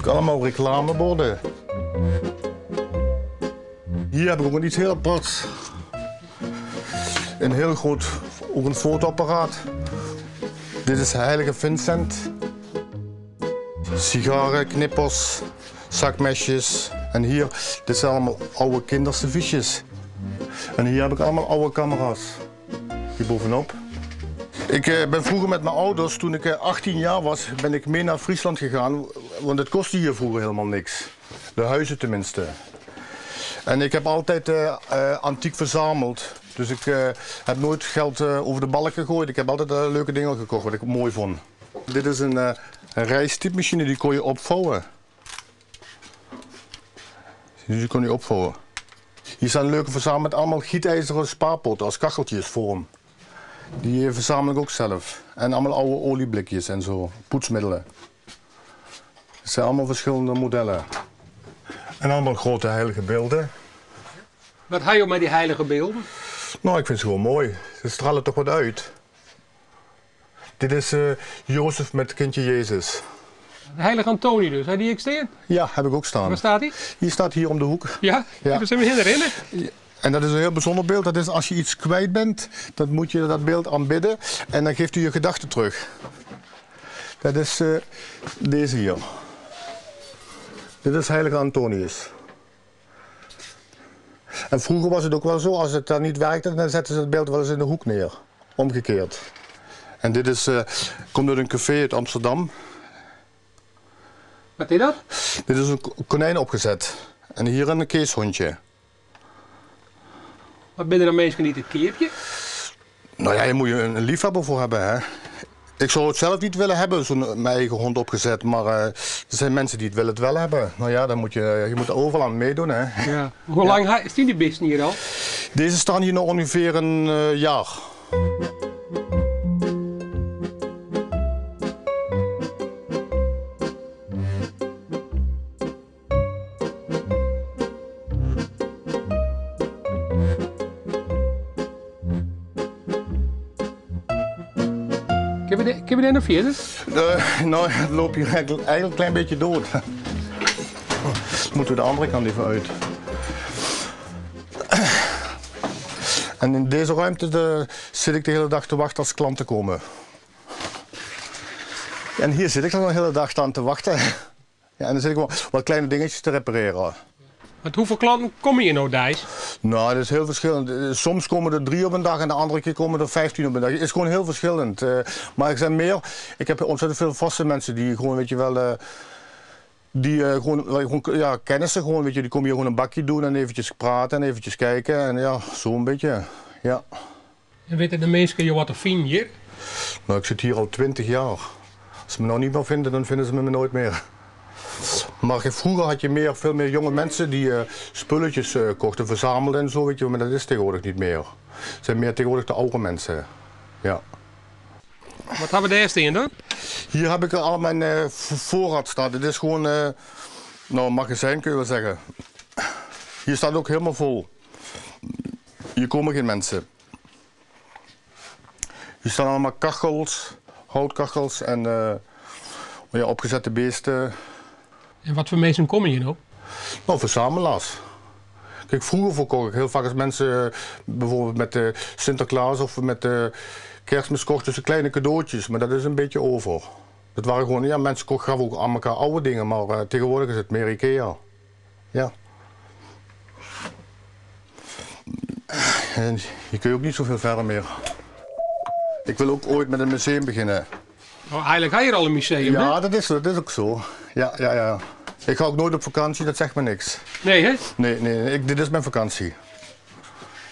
Heb ik allemaal reclameborden. Hier heb ik ook iets heel aparts. Een heel groot, ook een fotoapparaat. Dit is Heilige Vincent. Sigaren, knippers, zakmesjes. En hier, dit zijn allemaal oude kinderserviesjes. En hier heb ik allemaal oude camera's. Hier bovenop. Ik eh, ben vroeger met mijn ouders, toen ik 18 eh, jaar was, ben ik mee naar Friesland gegaan. Want het kostte hier vroeger helemaal niks. De huizen tenminste. En ik heb altijd uh, antiek verzameld. Dus ik heb nooit geld over de balk gegooid. Ik heb altijd leuke dingen gekocht wat ik mooi vond. Dit is een, een rijsttypemachine, die kon je opvouwen. Dus die kon je opvouwen. Hier staan leuke verzameld met allemaal gietijzeren spaarpoten als kacheltjes vorm. Die verzamel ik ook zelf. En allemaal oude olieblikjes en zo, poetsmiddelen. Het zijn allemaal verschillende modellen. En allemaal grote heilige beelden. Wat ga je met die heilige beelden? Nou, ik vind ze gewoon mooi. Ze stralen toch wat uit. Dit is uh, Jozef met kindje Jezus. De heilige Antoni dus, heb die ik staan? Ja, heb ik ook staan. Waar staat hij? Die staat hier om de hoek. Ja? Ja. We zijn we herinneren. En dat is een heel bijzonder beeld. Dat is als je iets kwijt bent, dan moet je dat beeld aanbidden en dan geeft u je gedachten terug. Dat is uh, deze hier. Dit is heilige Antonius. En vroeger was het ook wel zo, als het dan niet werkte, dan zetten ze het beeld wel eens in de hoek neer. Omgekeerd. En dit is, uh, komt uit een café uit Amsterdam. Wat is dat? Dit is een konijn opgezet. En hier een keeshondje. Wat ben je dan mensen niet het keertje? Nou ja, je moet je een liefhebber voor hebben, hè. Ik zou het zelf niet willen hebben, zo'n mijn eigen hond opgezet. Maar er zijn mensen die het willen het wel hebben. Nou ja, dan moet je, je moet overal aan meedoen, hè. Ja. Hoe lang is die beesten hier al? Deze staan hier nog ongeveer een jaar. Kun je daar nog verder? Nou, het loopt hier eigenlijk, een klein beetje dood. Moeten we de andere kant even uit. En in deze ruimte de, zit ik de hele dag te wachten als klanten komen. En hier zit ik dan de hele dag aan te wachten. Ja, en dan zit ik wel wat kleine dingetjes te repareren. Want hoeveel klanten komen hier nou, Dijs? Nou, dat is heel verschillend. Soms komen er 3 op een dag en de andere keer komen er 15 op een dag. Het is gewoon heel verschillend. Maar ik zijn meer. Ik heb ontzettend veel vaste mensen die gewoon, weet je wel, die gewoon, ja, kennissen gewoon, weet je, die komen hier gewoon een bakje doen en eventjes praten en eventjes kijken en ja, zo een beetje, ja. En weten de mensen je wat te vinden hier? Nou, ik zit hier al 20 jaar. Als ze me nou niet meer vinden, dan vinden ze me nooit meer. Maar vroeger had je meer, veel meer jonge mensen die spulletjes kochten, verzamelden en zo, weet je, maar dat is tegenwoordig niet meer. Het zijn meer tegenwoordig de oude mensen, ja. Wat hebben we daar in dan? Hier heb ik al mijn voorraad staan. Dit is gewoon nou, een magazijn kun je wel zeggen. Hier staat ook helemaal vol. Hier komen geen mensen. Hier staan allemaal kachels, houtkachels en ja, opgezette beesten. En wat voor mensen komen hier nou? Nou, verzamelaars. Kijk, vroeger verkocht ik heel vaak als mensen bijvoorbeeld met de Sinterklaas of met de Kerstmis kochten ze kleine cadeautjes, maar dat is een beetje over. Dat waren gewoon, ja, mensen kochten gaven ook aan elkaar oude dingen, maar tegenwoordig is het meer Ikea. Ja. En hier kun je ook niet zoveel verder meer. Ik wil ook ooit met een museum beginnen. Oh, eigenlijk ga je al een museum, ja, hè? Dat is ook zo. Ja, ja, ja. Ik ga ook nooit op vakantie, dat zegt me niks. Nee, hè? Nee, nee, dit is mijn vakantie.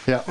Ja.